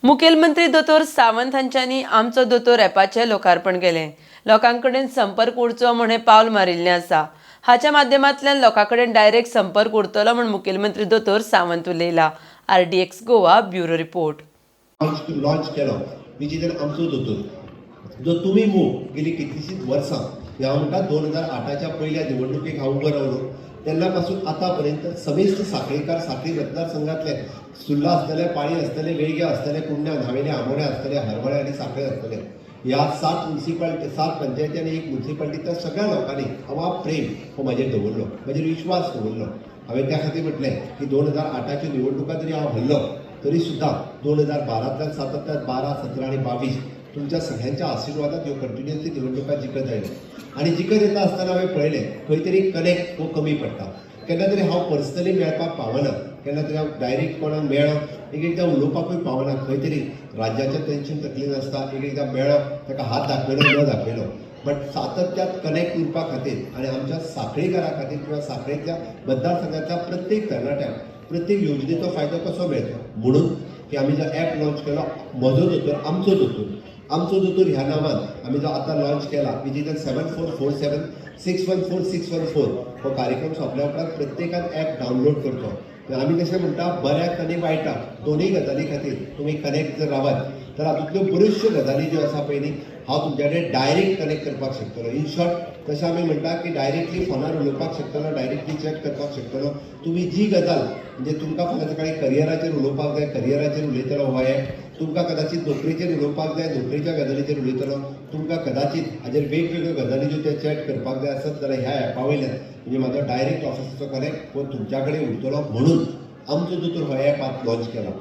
मुखेलमंत्री दोतोर सावंत हांच्यांनी आमचो दोतोर ॲपाचें लोकार्पण केलें. लोकां कडेन संपर्क उरचो म्हूण हें पावल मारिल्लें आसा. हाच्या माध्यमांतल्यान लोकां कडेन डायरेक्ट संपर्क उरतलो म्हूण मुखेलमंत्री दोतोर Sawant उलयला. RDX Goa bureau report. Launch केलो, which is आमचो दोतोर, जो तुमी मोग गेली कितलीशींच वर्सां. हांव म्हणटा, 2008च्या पयल्या निवडणुकेक हांव उबो रावलो तेन्ना पासून आतां पर्यंत समेस्त साखळीकार, साखळी मतदारसंघातले, सुर्ला आसतले, पाळी आसतले, वेळग्या आसतले, कुंड्या, न्हावेले, आमोण्या आसतले, हरवळे आनी साखळे आसतले, ह्या सात मुन्सिपालिटी, सात पंचायती आनी एक मुन्सिपालिटी, त्या सगळ्या लोकांनी हांव प्रेम हो म्हाजेर दवरलो, म्हाजेर विश्वास दवरलो. हांवें त्या खातीर म्हटलें की 2008च्यो निवडणुका जरी हांव हरलो तरी सुद्दां 2012तल्यान सातत्यान 12, 17 आनी 22 तुमच्या सगळ्यांच्या आशिर्वादात ह्यो कंटिन्युअसली निवडणुका जिखत आयल्यो. आनी जिखत येता आसतना हांवें पळयलें, खंय तरी कनेक्ट हो कमी पडटा. केन्ना तरी हांव पर्सनली मेळपाक पावना, केन्ना तरी हांव डायरेक्ट कोणाक मेळ्ळो, एक एकदां उलोवपाकूय पावना. खंय तरी राज्याचें टेन्शन तकलेन आसता. एक एकदां मेळ्ळो, ताका हात दाखयलो, न दाखयलो, बट सातत्यात कनेक्ट उरपा खातीर आनी आमच्या साखळीकारा खातीर किंवा साखळेंतल्या मतदारसंघातल्या प्रत्येक तरणाट्याक प्रत्येक योजनेचो फायदो कसो मेळचो म्हणून की आमी जो ॲप लॉन्च केलो, म्हजो दोतोर आमचो दोतोर. आमचो दोतोर ह्या नांवान आमी जो आतां लॉन्च केला, which is 7447614614. हो कार्यक्रम सोंपल्या उपरांत प्रत्येकान ॲप डावनलोड करचो. आमी कशें म्हणटा, बऱ्याक आनी वायटाक दोनूय गजाली खातीर तुमी कनेक्ट जर रावत तर हातूंतल्यो बऱ्योचश्यो गजाली ज्यो आसा पळय न्ही, हांव तुमच्या कडेन डायरेक्ट कनेक्ट करपाक शकतलो. इन शॉर्ट, तशें आमी म्हणटा की डायरेक्टली फोनार उलोवपाक शकतलो, डायरेक्टली चॅट करपाक शकतलो. तुमी जी गजाल, म्हणजे तुमकां फाल्यां सकाळीं करियराचेर उलोवपाक जाय, करियराचेर उलयतलो हो ॲप. तुमकां कदाचीत नोकरेचेर उलोवपाक जाय, नोकरेच्या गजालीचेर उलयतलो. तुमकां कदाचीत हाजेर वेगवेगळ्यो गजाली ज्यो ते चॅट करपाक जाय आसत जाल्यार ह्या ॲपा वयल्यान, म्हणजे म्हाजो डायरेक्ट ऑफिसाचो कनेक्ट हो तुमच्या कडेन उरतलो म्हणून आमचो दोतोर हो ॲप आज लॉन्च केला.